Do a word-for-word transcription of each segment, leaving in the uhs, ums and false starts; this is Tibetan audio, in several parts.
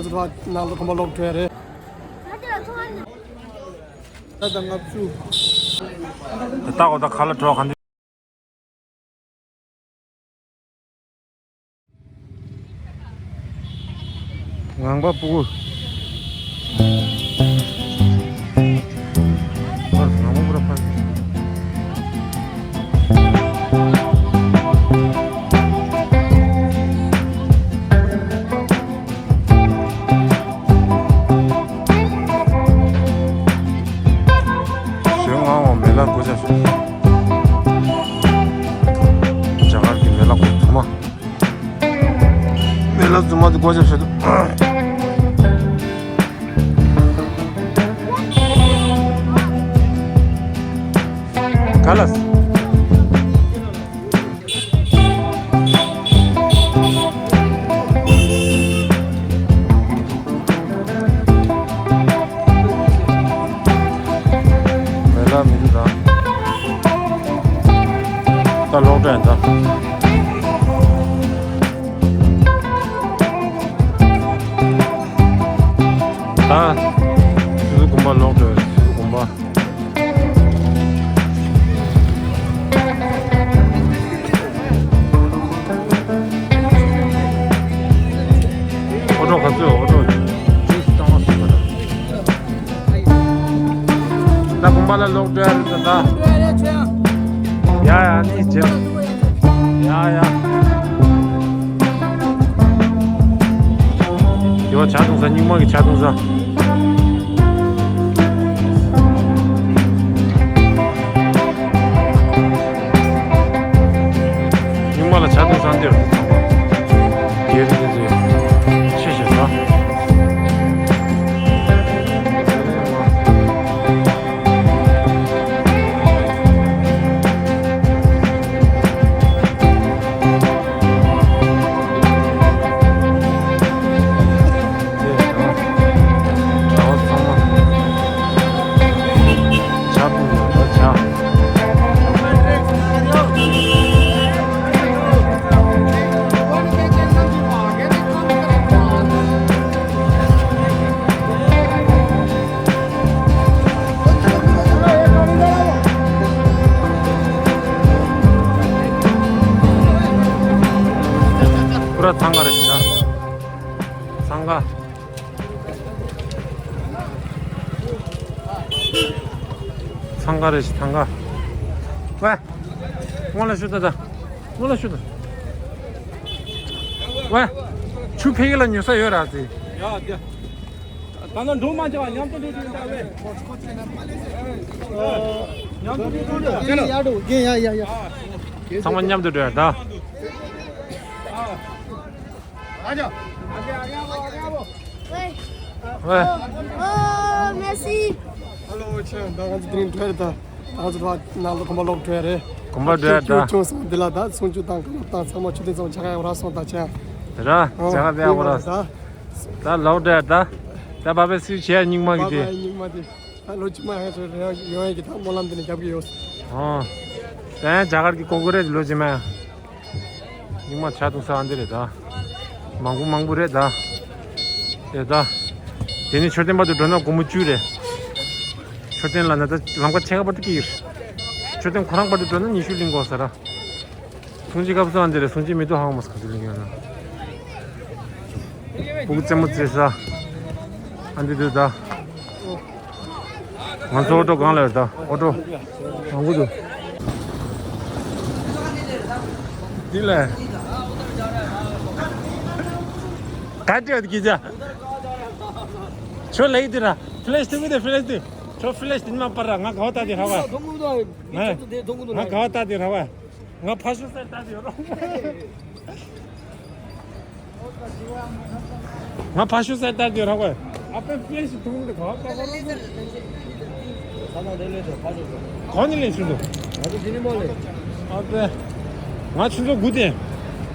ནང་ལ་གོམ་པ་ལོག་འགྲོ་ཡ་རེད། ད་ལྟ་ལྔ་བཅུ། ད་ལྟ་འོ་ད་ཁ་ལ་འགྲོ་ག་འདི། ངང་པ་སྤུ་གུ། ཨ་ངང་པ་པུ་ར་ཕ། ཞོལ་ངང་བ་མེ་ལ་སྒོ་ཆ་ཞོལ། རྒྱ་གར་གྱི་མེ་ལ་སྒོ་ཚང་མ། མེ་ལ་རྫུན་མ་དེ་སྒོ་ཆ་ཞོལ་དུ། ག་ལ། མེ་ལ་མི་འདུག་ད། ད་ལོག་འགྲོ་ཡིན་ད། ད། སུ་གུམ་པ་ལོག་འགྲོ་ཡིན། སུ་གུམ་པ། ཨོ་ཊོ་ག་ཚོད་ཨོ་ཊོ་ཇུས་བཏང་བ་སོང་བ་ད། ད་གུམ་པ་ལ་ལོག་འགྲོ་ཡ་རེད་ད། ཡ་ཡ་ནི་བྱེད། ཡ་ཡ། ཡོ་ཇ་འཐུང་ས། སྙིང་མ་གི་ཇ་འཐུང་ས། སྙིང་མ་ལ་ཇ་འཐུང་ས་འདིར། རྒྱལ་རིགས་དེ་ཚོས་ཆེ་ཞེ་ས། པུ་ར་འཚང་ཁ་རེད་ཤག་འཚང་ཁ། འཚང་ཁ་རེད་ཤག་འཚང་ཁ། ཝེ། སྔོན་ལ་ཤོད་ད་ད། སྔོན་ལ་ཤོད་ད། ཝེ། ཆུ་ཕ་གི་ལ་ཉོ་ས་ཡོད་ར་ཟེ། ཡ་ཡ། ད་ནང་འགྲོ་མ་བྱ་བ་མཉམ་དུ་འགྲོ་དུས་ད་ཝེ། མཉམ་དུ་འགྲོ་དུས་ད། ཡ་ཡ་ཡ། ཚང་མ་མཉམ་དུ་འགྲོ་ཡ་ད། ཨ། ཨ་ཅག་ཨ་ཅག་ཨ་ཅག་ཨ་ཅག་ཝེ། ཝེ། ཨོ། མེ་སི། ཧ་ལོ། ཆེ། ད་ང་ཚོ་དེ་རིང་འགྲོ་ཡ་རེད་ད། ང་ཚོ་ད་ནང་ལ་གོམ་པ་ལོག་འགྲོ་ཡ་རེད། གོམ་པ་འགྲོ་ཡ་ད། ཆུ་ཆུང་སོང་འདི་ལ་ད་སུང་ཆུ་དང་ཀ་ལོག་དང་ཚང་མ་ཆུ་དེ་ཚང་མ་ཆ་ག་ཡག་ར་སོང་ད་ཆ། དེ་ར་ཆ་ག་དེ་ཡག་ར། ད། ད་ལོག་འགྲོ་ཡ་ད། ད་བ་བའི་སི་བྱས་སྙིང་མ་གི་དེ། བ་བའི་སྙིང་མ་དེ། ད་ལོ་ཅི་མ་ཧེ་ཚོ་རེ་ཡོང་ཡ་གི་ད་སྨོན་ལམ་དེ་ནས་རྒྱབ་གི་ཡོད། ཨོ། ད་ཡང་རྒྱ་གར་གི་ཀོ་ཀོ་རེ་ལོ་ཅི་མ། སྙིང་མ་ཇ་འཐུང་ས་ཨ་འདི་རེད་ད། མང་པོ་མང་པོ་རེད་ད། དེ་ད། དེ་ནི་མཆོད་རྟེན་བར་དུ་འགྲོ་ན་སྒོར་མོ་བཅུ་རེད། མཆོད་རྟེན་ལ་ན་ད་ལམ་ཁ་ཕྱེད་ཀ་བར་དུ་སྐྱེལ་གྱི་རེད། མཆོད་རྟེན་ཁོ་རང་བར་དུ་འགྲོ་ན་ཉི་ཤུ་ལིང་དགོས་ས་ར། སུང་ཅི་སྐབས་སུ་ཨ་འདི་རེད། སུང་ཅི་མི་དུ་ཧང་མོ་ས་ག་ཚོད་ལིང་ཡོད་ན། སྤུ་གུ་རྩེད་མོ་རྩེ་ས། ཨ་འདི་དུ་ད། ང་ཚོ་ཨོ་ཊོ་གང་ལ་ཡོད་ད། ཨོ་ཊོ། མང་པོ་འདུག་འདི་ལ། ག་འདྲ་ཡོད་ཀྱི་ཅ། ཁྱོད་ལེགས་འདི་ར། ཕི་ལེ་ཤི་དུ་མི་དེ་ཕི་ལེ་ཤི་དུ། ཁྱོད་ཕི་ལེ་ཤི་དུ་མ་པར་ར། ང་ག་བ་ལྟ་དེ་ར་བ། ང་ག་བ་ལྟ་དེ་ར་བ། ང་ཕ་ཤུ་སར་ལྟ་དེ་ར་བ། ང་ཕ་ཤུ་སར་ལྟ་དེ་ར་བ། ཨ་པེ་ཕི་ལེ་ཤི་དུ་མི་དེ་ག་བ་ལྟ་བ་ར། ག་ནས་ལེན་ཤུ་དུ། ཨ་པེ། ང་ཆུ་ཚོད་དགུ་དེ།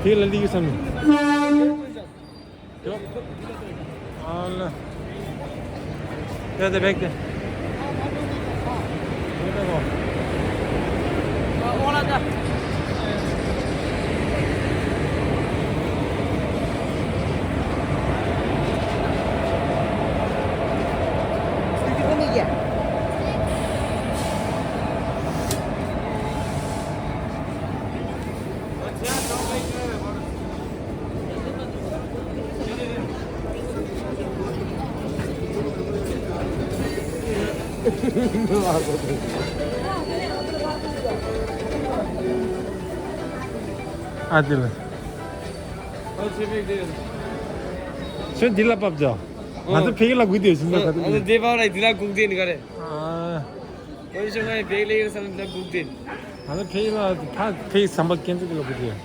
དེ་ལ་ལི་གི་བསམ་ནས། ཨ་ལ། དེ་དེ་བེག་དེ། ཨ་དེ་ལ། ཁྱོད་འདི་ལ་བབ་ཅོག་ང་ཚོ་ཕ་གི་ལ་སྒུག་དེ་ཡོད་ཤིང་ད་ད་ང་ཚོ་འདི་བབ་ལ་འདི་ལ་སྒུག་དེ་ནི་ག་རེད། ཨ། ཁོ་ཚོ་ང་བེག་ལེ་ཡོད་ས་ལ་སྒུག་དེ་ནི། ང་ཚོ་ཕ་གི་ལ་ཕ་ཕ་གི་ཟམ་པ་སྐྱེ་འཛུགས་ལ་སྒུག་དེ་ཡོད།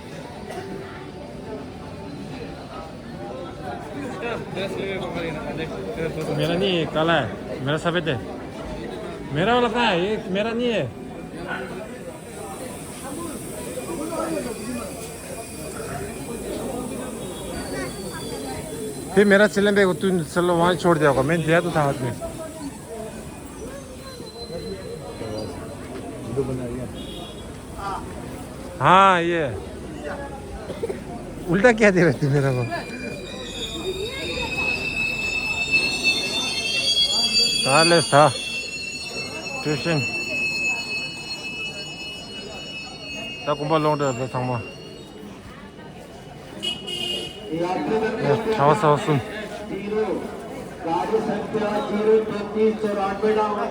मेरा नहीं है, काला है। मेरा सफेद है। मेरा वाला कहाँ है? ये मेरा नहीं है। फिर मेरा सिलेंडर को तू चलो वहाँ छोड़ दिया होगा, मैं दिया तो था हाथ में। हाँ, ये उल्टा क्या दे रहे थे मेरा को? ད་ལས་ད་ཀྲུའུ་ཤིན་ད་དགོན་པ་ལོག་འགྲོ་ཡ་ཚང་མ། ཡ་གྲྭ་པ་ཚོ་གསུམ། गाड़ी संख्या ज़ीरो पैंतीस चौरानवे नंबर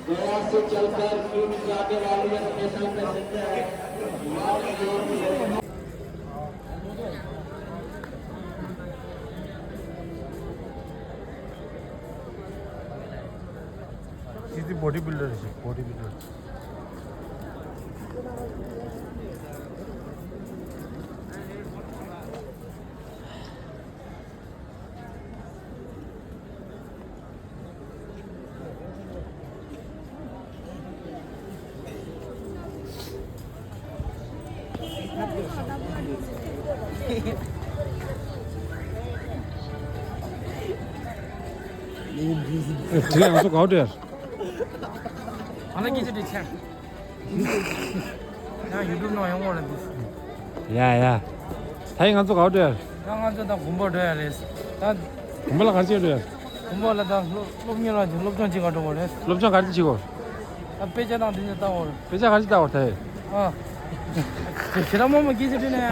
गया से चलकर कीट जाने वाली स्पेशल पैसेंजर है। ཅི་ཏི་བོ་ཌི་བིལ་ཌར་ཞིག་བོ་ཌི་བིལ་ཌར། དེ་ང་ཚོ་གའོ་ཏེར། ཨ་ལ་སྐད་ཆ་དེ་ཆེ། ཡང་ཡུ་ཊུབ་ནང་ཡོང་བ་ལ་འདུག་ཡ་ཡ། ད་ཡིན་ང་ཚོ་ག་པར་འགྲོ་ཡ་རེད། ད་ང་ཚོ་ད་དགོན་པར་འགྲོ་ཡ་རེད། ད་དགོན་པ་ལ་ག་རེ་བྱེད་འགྲོ་ཡ་རེད། དགོན་པ་ལ་ད་སློབ་སློབ་གཉེར་བ་ཅིག་སློབ་སྦྱོང་བྱེད་ག་འགྲོ་བ་རེད། སློབ་སྦྱོང་ག་རེ་བྱེད་དགོས། ད་དཔེ་ཆ་དང་དེ་ཚོ་ལྟ་བར། དཔེ་ཆ་ག་རེ་ལྟ་བར་ད་ཡོད། ཨ། ཁྱེད་རང་མོ་མོ་སྐད་ཆ་དྲིས་ན་ཡང་།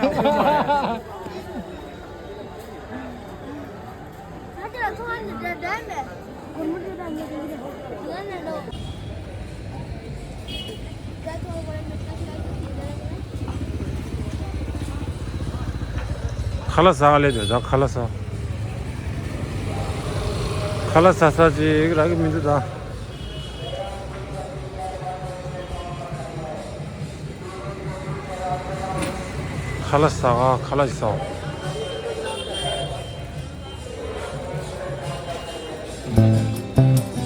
ཁ་ལག་ཟ་ག་སླེབས་ཡོད་ད། ཁ་ལག་ཟ། ཁ་ལག་ཟ་ས་ཅིག་རག་གི་མི་འདུག་ད། ཁ་ལག་ཟ་ག་ཁ་ལག་ཟ།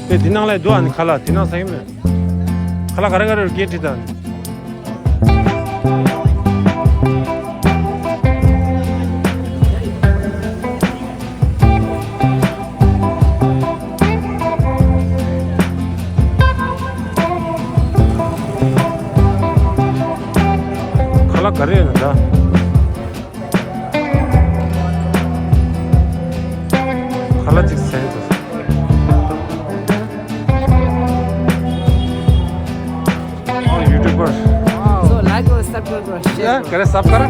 དེ་འདི་ནང་ལ་འདུག་ཨ་ནི་ཁ་ལག་དེ་ནང་ཟ་གི་མེད། ཁ་ལག་ག་རེ་ག་རེ་རེད་སྐད་དྲིས་དང་། ཁ་ལག་ག་རེ་ཡོད་ན་ད། ཁ་ལག་ཅིག་ཟས་དང་། ཨོ་ཡུ་ཊུབ་པར། So, like और सब्सक्राइब करो, शेयर करो। ཡ་ག་རེ་སབ་ཀ་ར།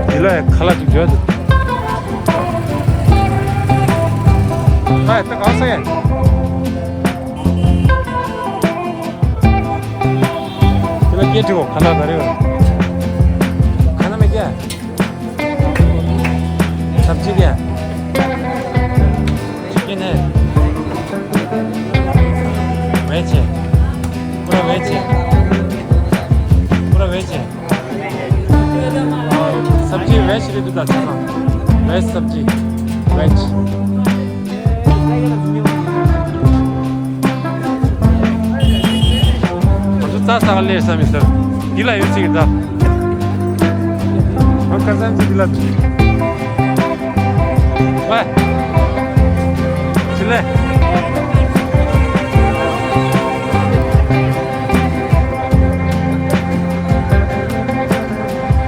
འདི་ལ་ཡ་ཁ་ལག་ཅིག་བྱོས་དང་། ཨ་ད་ག་ས་ཡ། དེ་ལ་སྐད་དྲིས་འོ་ཁ་ལག་ག་རེ་ཡོད། ཁ་ན་མི་སྐྱ། सब्जी क्या है? चिकन है। वेज है। पूरा वेज है। पूरा वेज है। सब्जी वेज दे दो दादा। वेज सब्जी। वेज। ང་ཚོ་རྩྭ་ཟ་ག་སླེབས་ས་མི་ཟེར། འདི་ལ་ཡོད་ཅིག་ད། ང་ཁ་སང་ཅིག་འདི་ལ། ཝེ། ཆི་ལེ།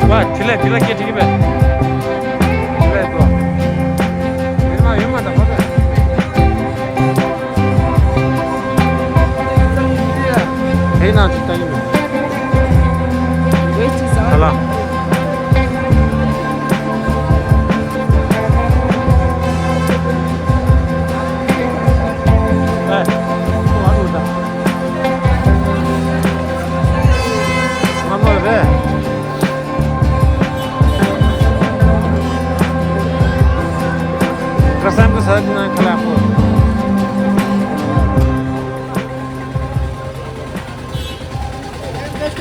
ཝེ། ཆི་ལེ། འདི་ལ་སྐད་ཅིག་གི་མེད། ཆི་ལེ་དོ། མི་མ་ཡོད་མ་ད་ཁོ་ད། དེ་ནང་ཅིག་ལྟ་གི་མེད། ཁ་ལག་དྲན་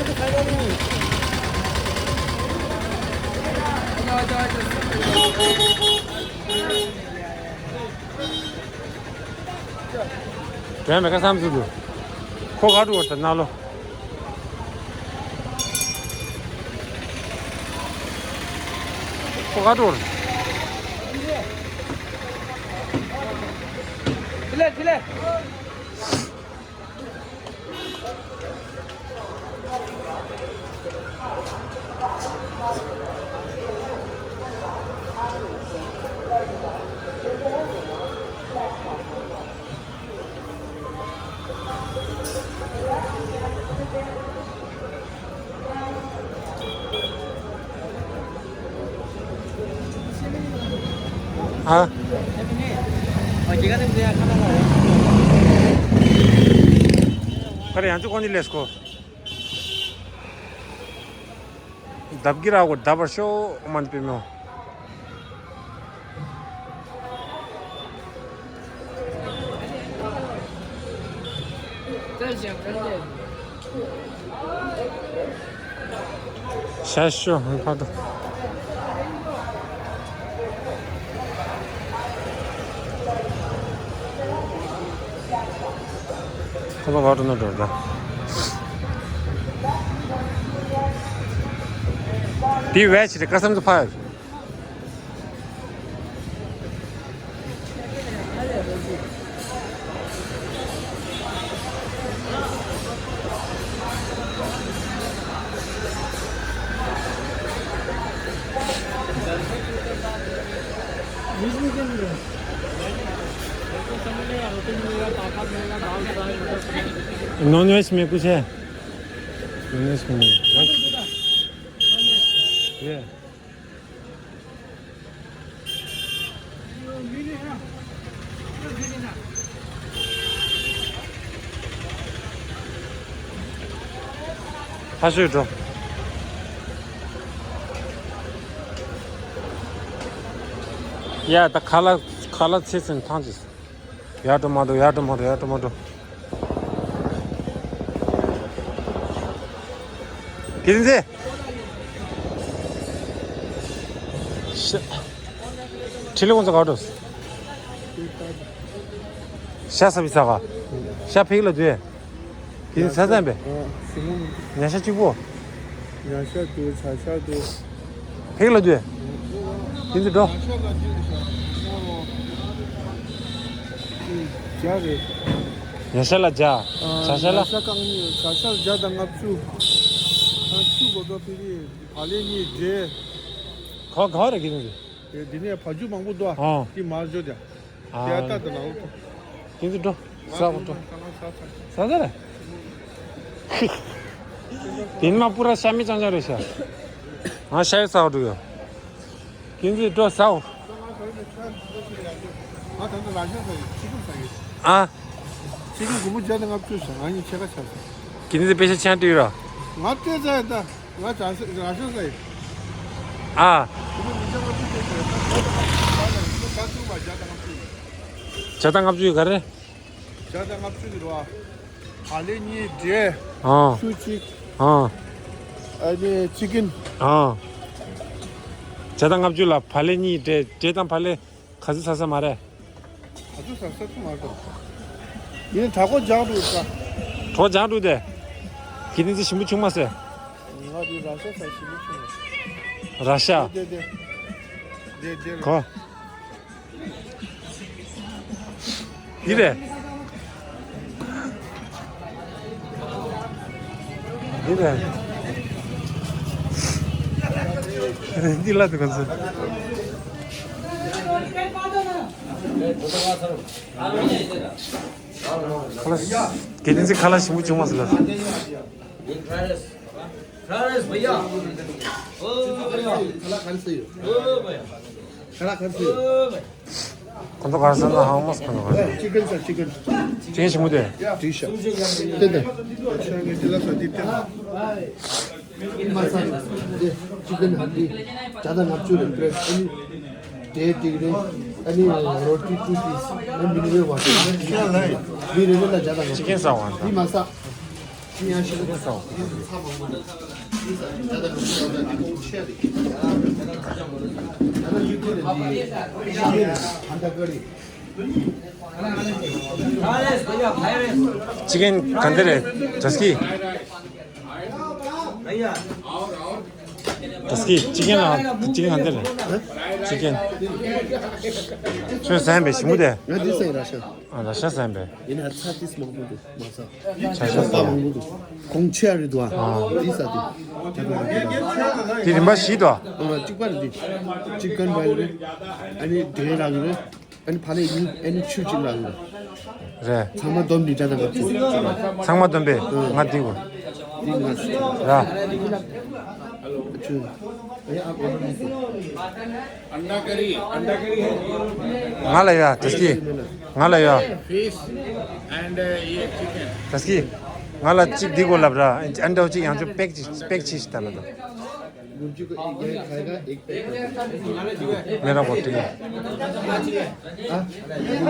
མེད་ཁ་བསམ་ཚུལ་དུ། ཁོ་ག་འགྲོ་བར་ད་ན་ལོ། ཁོ་ག་འགྲོ་བར། ཨ། ཁ་རེ་ཡང་ཅི་གོ་ནི་ལེས་ཀོ། བརྡབ་ཀྱི་ར་གོ་བརྡབ་པར་ཤོག་མ་ནི་པེ་མོ། ཤ་ཤོ་ཧང་ཕ་དོ། ཁ་ལོ་ག་འགྲོ་ན་འགྲོ་ད། དེ་བས་ཆེ་དེ་ཀ་སམ་དུ་ཕ། नॉन वेज में कुछ है? नॉन वेज में नहीं। वेज? ये। ཕ་ཤོད་འགྲོ། ཡ་ད་ཁ་ལག་ཁ་ལག་ཚེ་ཚན་ཐང་ཅིག་ཡར་འགྲོ་མར་འགྲོ་ཡར་འགྲོ་མར་འགྲོ་ཡར་འགྲོ་མར་འགྲོ། དེ་རིང་ཚེ། ཤ། ཁྲི་ལི་ཝང་ཚོ་ག་འགྲོ། ཤ་ས་བི་ས་ག་ཤ་ཕིག་ལ་དུས། དེ་ནི་ས་ས་པས། ཉ་ཤ་གཅིག་པོ། ཉ་ཤ་དུ་བྱ་ཤ་དུ། ཕིག་ལ་དུས། དེ་ཚོ་འགྲོ། བརྒྱ་རེད། ཉ་ཤ་ལ་བརྒྱ། བྱ་ཤ་ལ། ཉ་ཤ་རྐང་གཉིས་བྱ་ཤ་ལ་བརྒྱ་དང་ལྔ་བཅུ། ཨ་བཅུ་གོ་ཏོ་ཕི་རི་བ་ལེ་གཉིས་འདྲེ། ག་ག་རེ་གི་ནི། དེ་འདི་ནས་བ་རྒྱུ་མང་པོ་འདུག་ཨ། ཨ། དེ་མར་འཇོག་དེ། ཨ། དེ་ལྟ་དང་ནང་ལོགས་དེ་ཚོ་འགྲོ། ཟ་འགྲོ། ཟ་ཟ་རེད། དེ་ནི་མ་པུ་ར་ཤ་མི་ཅང་ཅང་རེད་ཤ། ང་ཤ་ཡི་ཟ་འགྲོ་ཡོད། ཁྱེད་ཚོས་འགྲོ་ཟའོ། ང་ད་ལྟ་ར་ཤ་ཟ་ཡི་ཆི་ཀུན་ཟ་ཡི། ཨ། ཆི་ཀུན་གོང་པོ་བརྒྱ་དང་ལྔ་བཅུ་ཟ། ང་གཉིས་ཕྱེད་ཀ་ཆགས་ཟ། ཁྱེད་ཚོས་པེ་ཤ་ཆང་སྤྲད་ར། ང་སྤྲད་ཟ་ཡི་ད། ང་བྱ་ས་ར་ཤ་ཟ་ཡི། ཨ། གོང་པོ་མི་བརྒྱ་ལྔ་བཅུ་སྤྲད་ཟ་ཡི། ད་ད་ད་ད་ད་ད་ད་བརྒྱ་དང་ལྔ་བཅུ་ཡི། བརྒྱ་དང་ལྔ་བཅུ་ཡི་ག་རེ། བརྒྱ་དང་ལྔ་བཅུ་ཡི་རོ། བ་ལེ་གཉིས་འདྲེ། ཨ། ཆུ་གཅིག་ཨ། ཨ་ནི་ཆི་ཀིན། ཨ། བརྒྱ་དང་ལྔ་བཅུ་ལ་བ་ལེ་གཉིས་འདྲེ། འདྲེ་དང་བ་ལེ་ག་ཚོད་ཟ་ས་མ་རེད། ག་ཚོད་ཟ་ས་ཐུ་མ་རེད། ཡིན་གྲོགས་པོ་སྦྱང་འགྲོ་ས། གྲོགས་སྦྱང་འགྲོ་དེ། ཁྱེད་ནི་ཚེ་ཞིམ་པོ་བྱུང་མ་ཟེར། ང་དེ་ར་ཤ་ཟ་ཞིམ་པོ་བྱུང་། ར་ཤ། དེ་དེ་དེ། དེ་དེ་རེད། གོ། འདི་རེད། འདི་རེད། འདི་ལ་དུ་ག་ཚོད། ཁ་ལག་དེ་ནི་ཚེ་ཁ་ལག་ཞིམ་པོ་བྱུང་མ་སོང་ལ། फ्राइड राइस भैया। ओ भैया। खाना खान से हो। ओ भैया। खाना खान से हो। ओ भैया। ཁོང་ཚོ་ག་རེ་ཟ་ན་ཧང་མོ་ཁོང་ཚོ་ག་རེ། चिकन सर, चिकन। चिकन ཞིམ་པོ་དེ། ठीक है। दे दे। चिकन हड्डी। ज़्यादा ना चूरे, प्रेस, अनि, डेढ़ डिग्री, अनि रोटी टू पीस, अनि मिनिमम वाटर। भी रेगुलर ज़्यादा ना। चिकन ཟ་བ། भी मसा। चिकन खाँदै रे, झस्की। झस्की, चिकन ला, चिकन खाँदै रे। चिकन। ཁྱོད་ཟ་ཡིན་པས་ཞིམ་པོ་དེ། ང་འདི་ཟ་ཡིན། ར་ཤ། ཨ། ར་ཤ་ཟ་ཡིན་པས། ཡིན་ན་ཚྭ་ཏིས་མང་པོ་འདུག་མ་ཟ། ཆ་ཤ་ཟ། མང་པོ་འདུག་གོང་ཆེ་རེད་འདུག་ཨ། འདི་ཟ་དེ། དེ་རིམ་པ་བཞི་འདུག་ཨ། གཅིག་པ་རེད་འདི། ཅིག་ཀན་ར་གི་རེད། ཨ་ནི་འབྲས་ར་གི་རེད། ཨ་ནི་ཕ་ལེ་ཡིན། ཨ་ནི་ཆུ་གཅིག་ལ་ཡིན། རེད། ཚང་མ་བསྡོམས་ནི་ད་ད་ག་ཚོད། ཚང་མ་བསྡོམས་པས་ང་འདི་གོ། འདི་ང་ཟ། ར། ཆུ། अंडा करी, अंडा करी है। ང་ལ་ཡ། ཏ་སི་ཀི། ང་ལ་ཡ། Fish and ये चिकन। ཏ་སི་ཀི། ང་ལ་གཅིག་འདི་གོ་ལབ་ར། ཨན་ཏའོ་གཅིག་ཡང་ཆུ་པེག་གཅིག་པེག་གཅིག་ཞིག་ད་ལ་ད། मुर्गी को एक जगह खाएगा, एक पैक करके। मेरा को ठीक है। हाँ? चिकन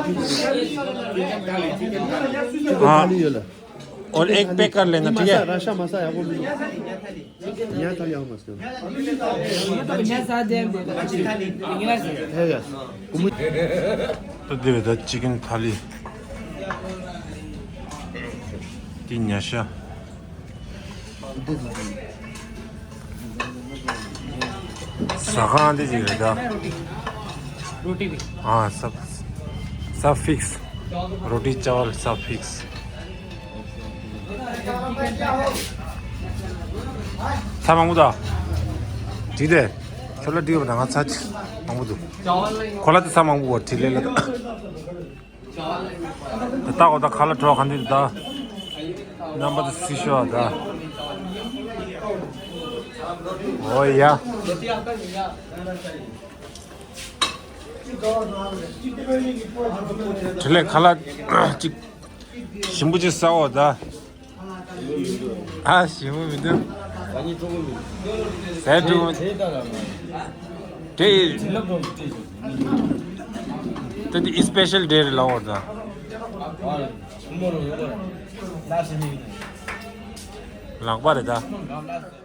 थाली, चिकन थाली। हाँ। थाली ये ला। और एक पैक कर लेना, ठीक है? मसा, रसा मसा है, वो भी। यहाँ थाली आओ मस्त। है यार। तो दे बेटा चिकन थाली। तीन याशा। ཟ་ཁང་འདི་ཅིག་རེད་ད། रोटी भी। हाँ, सब, सब फिक्स। रोटी चावल सब फिक्स। ཚྭ་མང་པོ་ད། འགྲིག་དེ། ཁྱོད་ལ་འགྲིག་པ་ད། ང་ཚྭ་མང་པོ་འདུག་ཁོ་ལ་དེ་ཚྭ་མང་པོ་བ་འགྲིག་ལེ་ལ་ད། ད་ལྟ་འོ་ད་ཁ་ལག་བྲོ་ག་འདི་ད། རྣམ་པ་ད་སི་ཤོ་ད། འོ་ཡ། དེ་ལས་ཁ་ལག་ཅིག་ཞིམ་པོ་ཅིག་ཟ་འོ་ད། ཨ་ཞིམ་པོ་མི་འདུག་ཟས་འགྲོ་དེ། དེ་དེ་སི་པེ་ཤལ་ཌེ་རེད་ལ་འོ་ད། ལག་པ་རེད་ད།